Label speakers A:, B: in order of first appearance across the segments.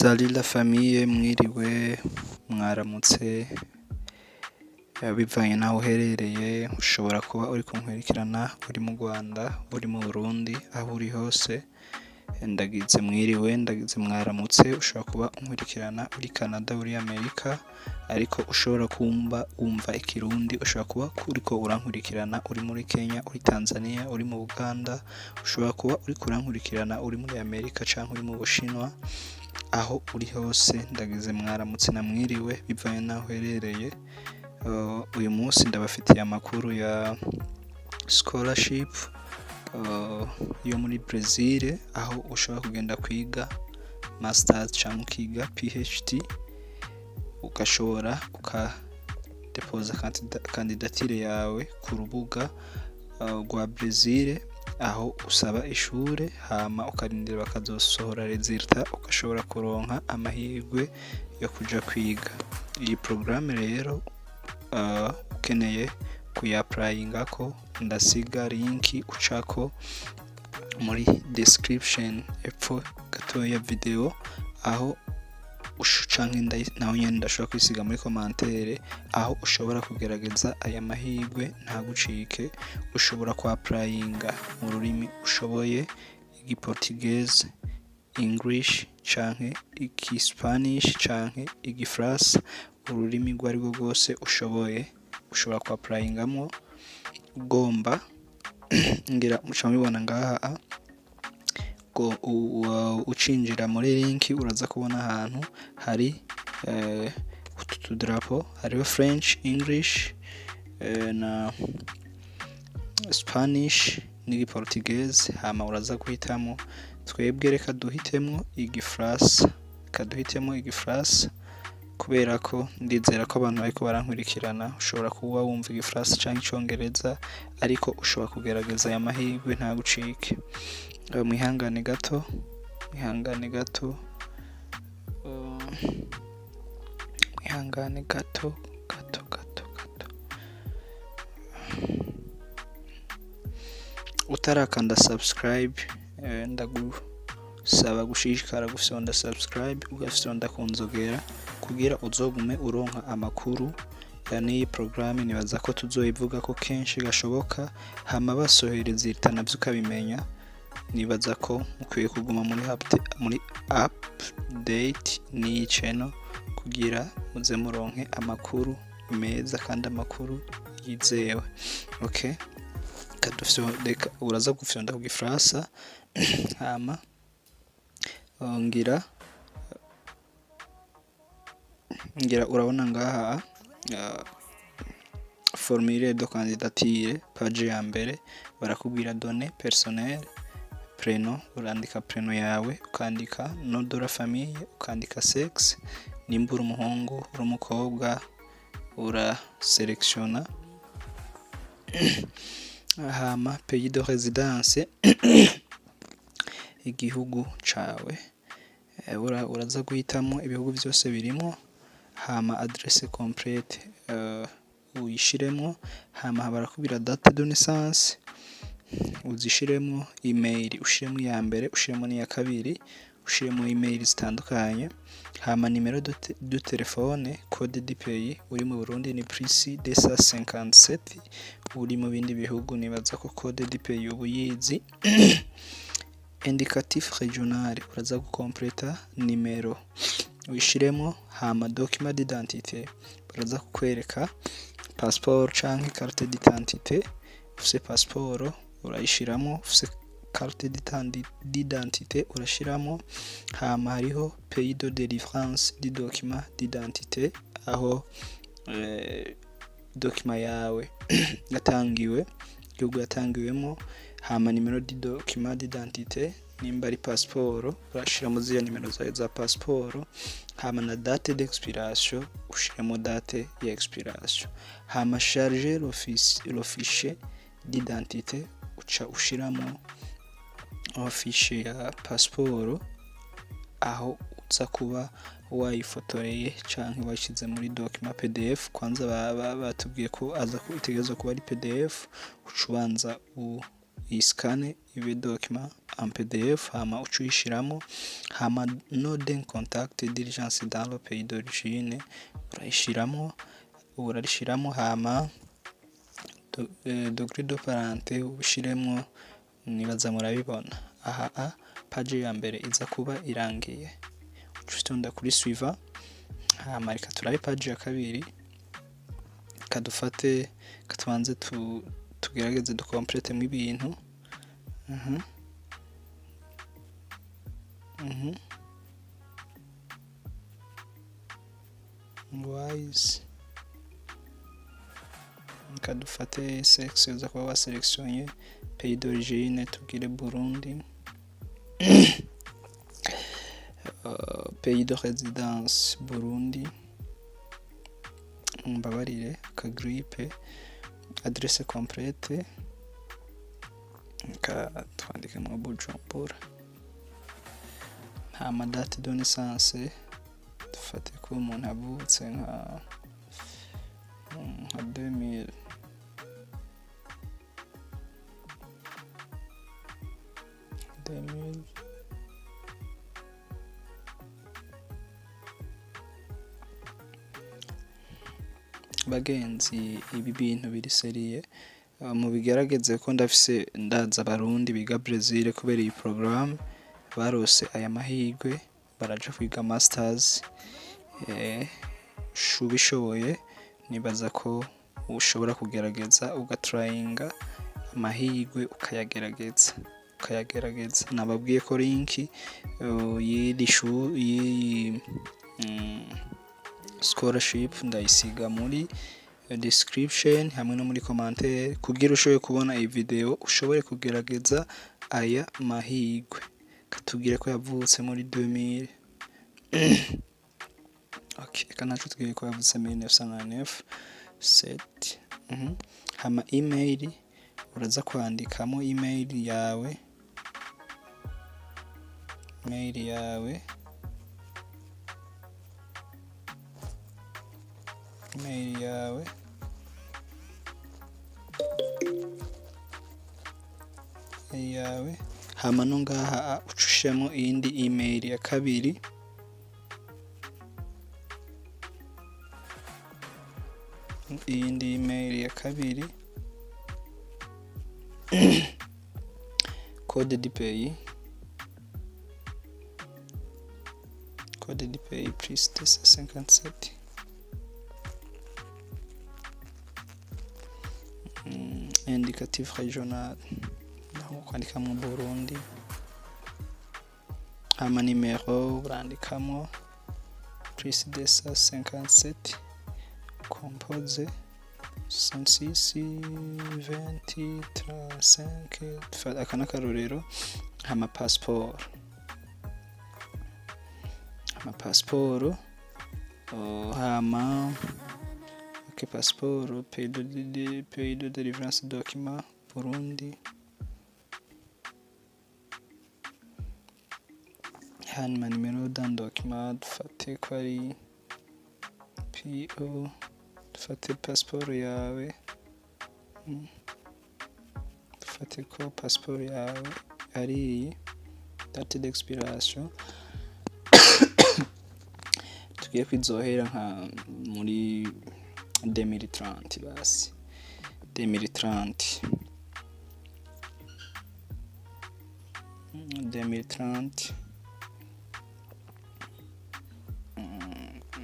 A: Salut la famille, mwiriwe, mwaramutse, bivanye n'aho uherereye. Ushobora kuba uri kunkurikirana uri mu Rwanda, uri mu Burundi, aho uri hose ndagize mwiriwe, ndagize mwaramutse. Ushobora kuba unkurikirana uri Canada, uri Amerika, ariko ushobora kumva wumva Ikirundi. Ushobora kuba uriko urankurikirana uri muri Kenya, uri Tanzania, uri mu Buganda. Ushobora kuba uriko urankurikirana uri muri Amerika canke uri mu Bushinwa. Aho uri hose ndagize mwaramutse na mwiriwe bivanye n'aho uherereye. Uyu munsi ndabafitiye amakuru ya scholarship yo muri Brazil, aho ushobora kugenda kwiga masters canke ukiga PhD, ugashobora ukadepoza candidature yawe ku rubuga rwa Brazil, aho usaba ishure, hama ukarindira bakazosohora résultat, ugashobora kuronka amahirwe yo kuja kwiga. Iyi programme rero, ukeneye kuyapplyingako, ndasiga link ucako muri description epfo gatoya ya video, aho canke naho nyene ndashobora kwisiga muri commentaire, aho ushobora kugerageza aya mahirwe ntagucike. Ushobora kuapplyinga mu rurimi ushoboye: Igiportugeze, English canke Igispanish canke Igifaransa. Ururimi urwo arirwo rwose ushoboye ushobora kuapplyingamwo. Ugomba ngira muca mubibona ngaha ngo ucinjira muri link uraza kubona ahantu hari utu tudarapo, hariho French, English na Spanish n'Igiportugeze, hama uraza guhitamwo. Twebwe reka duhitemwo Igifaransa, reka duhitemwo Igifaransa, kubera ko ndizera ko abantu bariko barankurikirana ushobora kuba wumva Igifaransa canke Icongereza, ariko ushobora kugerageza aya mahirwe ntagucike. Mwihangane gato, mwihangane gato, mwihangane gato gato gato gato. Utarakanda subscribe, ndagusaba gushishikara gufyonda subscribe, ugafyonda ku nzogera kugira uzogume uronka amakuru ya n'iyi porogaramu. Nibaza ko tuzoyivuga ko kenshi gashoboka, hama basohoye résultat navyo ukabimenya. Nibaza ko mukwiye kuguma muri update n'iyi channel kugira muze muronke amakuru meza kandi amakuru yizewe. Okay, reka uraza gufyonda ku Gifaransa, hama ngira urabona ngaha formulaire de candidature, page ya mbere barakubwira données personnelles: prénom, urandika prénom yawe, ukandika nom de la famille, ukandika sexe, nimba uri umuhungu, uri umukobwa, uraselectiona. Hama pays de résidence, igihugu cawe, uraza guhitamwo ibihugu vyose birimwo. Hama adresse complète uyishiremwo. Hama barakubwira date de naissance, uzishiremwo. Email, ushiremwo iya mbere, ushiremwo n'iya kabiri, ushiremwo email zitandukanye. Hama numéro de téléphone, code du pays, uri mu Burundi ni +257, uri mu bindi bihugu nibaza ko code du pays uba uyizi. Indicatif régional, uraza gukompleta nimero uyishiremo. Hama document d'identité, baraza kukwereka passeport canke carte d'identité. Ufise passeport urayishiramo, ufise carte d'identité urashiramo. Hama hariho pays de délivrance du document d'identité, aho document yawe yatangiwe, igihugu yatangiwemo. Hama numéro du document d'identité, nimba ari passeport urashiramo ziriya nimero zawe za passeport. Hama na date d'expiration, ushiremo date ya expiration. Hama charger le fichier d'identité, uca ushiramo fichier ya passeport, aho uza kuba wayifotoreye canke wayishize muri document PDF. Kwanza batubwiye ko aza itegerezwa kuba ari PDF. Uca ubanza Uyisikane ibe document en PDF, hama uce uyishiramo. Hama nom d'un contact d'urgence dans le pays d'origine urayishiramwo, urarishiramo. Hama degré de parenté ushiremwo. Nibaza murabibona aha. A page ya mbere iza kuba irangiye, uca utonda kuri suivant. Hama reka turabe page ya kabiri. Kadufate katubanze tugerageze dukompletemwo ibintu. Wise, reka dufate sexe uza kuba waselectionye, pays d'origine tugire Burundi, pays de résidence Burundi, mumbabarire akagrippe, adresse complète reka twandikemwo Bujumbura. Hama date de naissance dufate ko umuntu avutse nka 2000, 2000. Bagenzi, ibi bintu biri sérieux, mubigerageze ko ndafise, ndaza abarundi biga Brazil kubera iyi programme barose aya mahirwe, baraja kwiga masters. Ubishoboye nibaza ko ushobora kugerageza ugatrayinga amahirwe, ukayagerageza. Nababwiye ko link y'iri y'iyi scholarship ndayisiga muri description hamwe no muri commentaire, kugira ushobore kubona iyi video ushobore kugerageza aya mahirwe. Katubwire ko yavutse muri 2000. Okay, reka naco tubwire ko yavutse muri 1999 7. Hama email uraza kwandikamo email yawe, mail yawe, email yawe, yawe. Hama no ngaha uca ushiramo iyindi email ya kabiri, iyindi email ya kabiri. Code du pays, code du pays plus 257. Indicatif régional naho kwandikamo Burundi. Hama nimero urandikamo plus 257 composé 66 20 35. Aka n'akarorero. Hama passeport, hama passeport, hama ok, passeport, pays de délivrance document Burundi. Hanyuma nimero d'un document dufate ko ari PO, dufate passeport yawe, dufate ko passeport yawe ari iyi. Date d'expiration tugiye kwizohera nka muri 2030, basi 2030, 2030.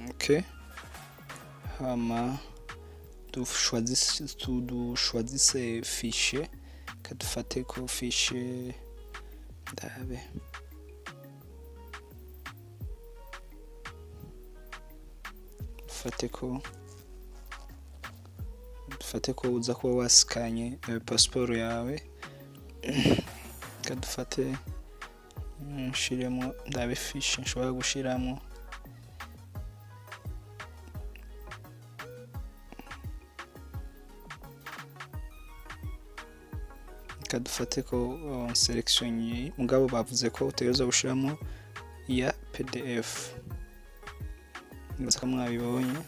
A: Ok, hama dushwazise fichier, kadufate ko fichier, ndabe, dufate ko uza kuba wasikanye pasiporo yawe. Kadufate nshiremo, ndabe fichier nshobora gushiramo. Kadufate ko selection, mugabo bavuze ko utegerezwa gushiramo iya PDF. Nibaza ko mwabibonye.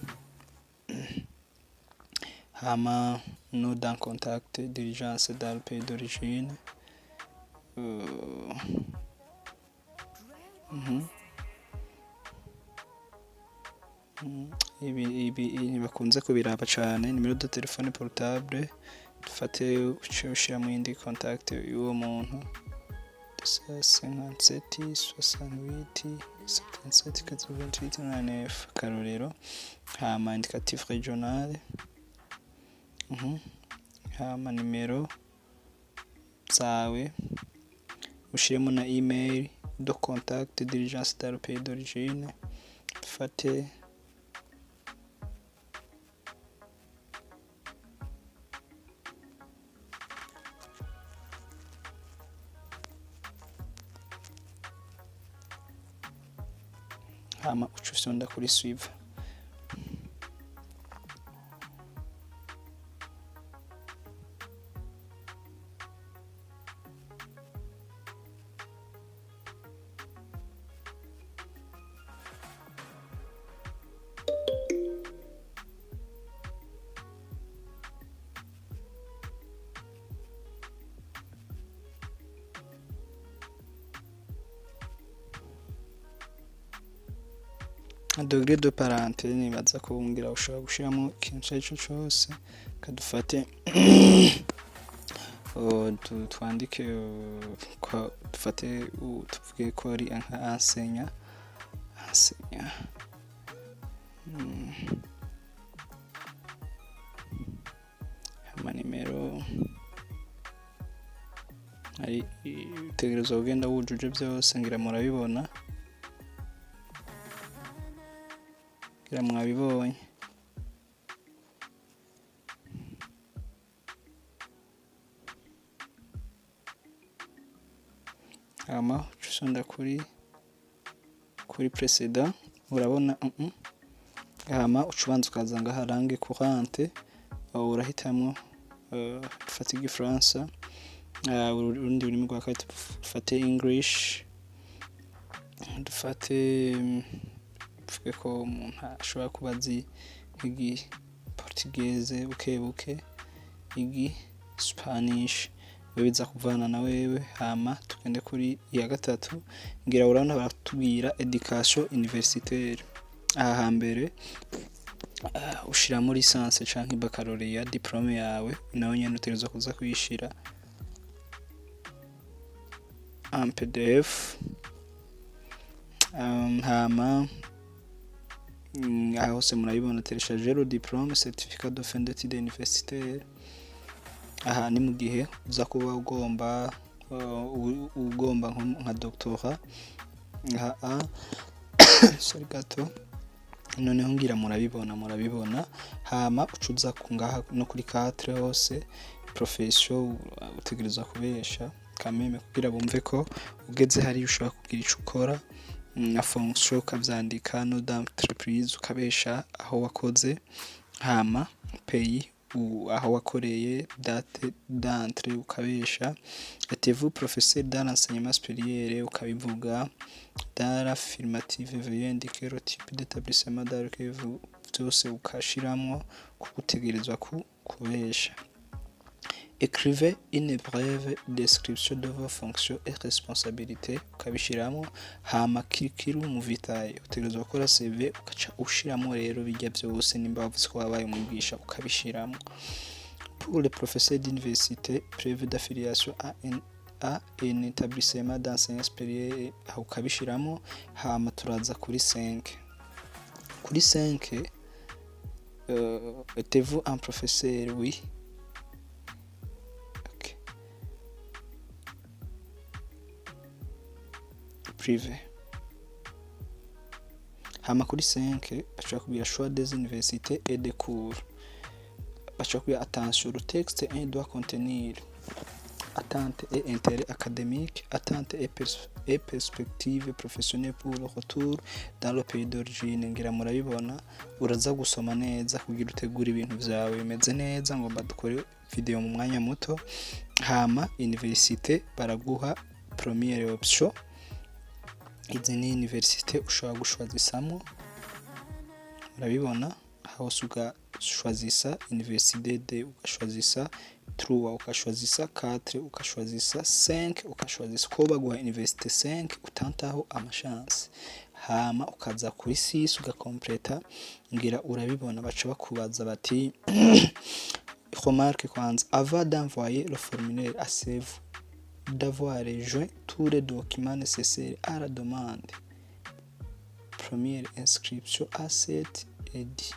A: Hama nom d'un contact d'urgence dans le pays d'origine. Ibi ntibakunze kubiraba cane. Numéro de téléphone portable, dufate uce ushiramo iyindi contact y'uwo muntu: 57 68 77 88 99, akarorero. Hama indicatif régional, hama nimero zawe, ushiremo na email de contact d'urgence dans le pays d'origine. Dufate hama uca ufyonda kuri suivre. Degré de parenté, nibaza ko ngira ushobora gushiramo ikintu ico arico cose. Kadufate twandike, dufate tuvuge ko ari nka enseignant. Hama nimero ari utegerezwa kugenda wujuje vyose. Ngira murabibona, ngira mwabibonye. Hama uca usonda kuri précédent, urabona. Hama uca ubanza ukaza ngaha langue courante, aho urahitamwo, dufate igifaransa, urundi rurimi rwa kabiri dufate English, dufate tuvuge ko umuntu ashobora kuba azi nk'igi portugais buke buke, igi Spanish, we biza kuvana na wewe. Hama tugende kuri iya gatatu. Ngira urabona baratubwira éducation universitaire. Aha hambere ushiramo licence canke baccalauréat, diplôme yawe nawe nyene utegerezwa kuza kuyishira en PDF. Hama aha hose murabibona: télécharger le diplôme, certificat de fin d'études universitaires. Aha ni mu gihe uza kuba ugomba ugomba nka doctorat. Aha, sorry gato. Noneho ngira murabibona. Hama uca uza ngaha no kuri 4 hose, profession, utegerezwa kubesha kameme kugira bumve ko ugeze hariya ushobora kugira ico ukora, na fonction ukavyandika, nom d'entreprise ukabesha aho wakoze, hama pays aho wakoreye, date d'entrée ukabesha. Êtes-vous professeur dans l'enseignement supérieur? Ukabivuga. Dans l'affirmative, veuillez indiquer le type d'établissement dans lequel vous, vyose ukashiramwo kuko utegerezwa kubesha. Écrivez une brève description de vos fonctions et responsabilités, ukabishiramwo. Hama curriculum vitae, utegerezwa gukora CV ukaca ushiramwo rero bijya vyose, nimba wavuze ko wabaye umwigisha ukabishiramwo. Pour les professeurs d'université, preuve d'affiliation à un établissement d'enseignement supérieur, aho ukabishiramwo. Hama turaza kuri 5. Kuri 5, êtes-vous un professeur? Oui. Ok. Privé. Hama kuri 5 bashobora kubwira choix des universités et des cours. Bashobora kubwira: attention, le texte 1 doit contenir attente et intérêt académique, attente et perspective professionnelle pour le retour dans le pays d'origine. Ngira murabibona, uraza gusoma neza kugira utegure ibintu vyawe bimeze neza. Ngomba dukore video mu mwanya muto. Hama université baraguha première option. Izi ni université ushobora gushwazisamo, murabibona. Hose ugachoisissa université deux, ugachoisissa 3, ugachoisissa 4, ugachoisissa 5, ugachoisissa ko baguha université 5, utantaho ama chance, hama ukaza kuri 6 ugakompleta. Ngira urabibona, baca bakubaza bati: "Remarque kwanza, avant d'envoyer le formulaire, assurez-vous d'avoir joint tous les documents nécessaires à la demande. Première inscription à cette édi."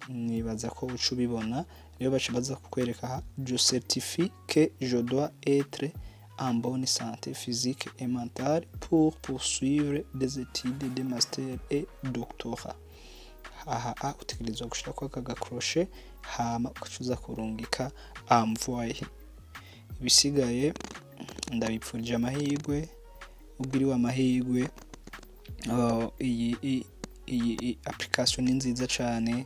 A: Nibaza ko uca ubibona. Rero baca baza kukwereka aha: "Je certifie que je dois être en bonne santé physique et mentale pour poursuivre des études de master et doctorat." Aha a utegerezwa gushirako aka gakroshe, hama ugaca uza kurungika envoyer. Ibisigaye ndabipfurije amahirwe, ugiriwe amahirwe. Iyi application ni nziza cane,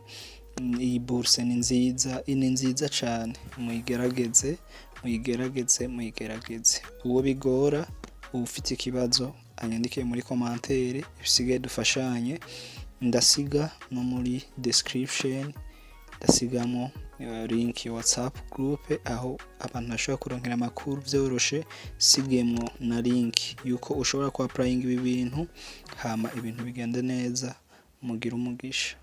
A: iyi bourse ni nziza, ni nziza cane. Muyigerageze, muyigerageze, muyigerageze. Uwo bigora, uwufite ikibazo, anyandike muri commentaire, ibisigaye dufashanye. Ndasiga no muri description, ndasigamo link ya WhatsApp group aho abantu bashobora kuronkera amakuru vyoroshe, sigemwo na link yuko ushobora ku applying ibi bintu, hama ibintu bigende neza. Mugire umugisha.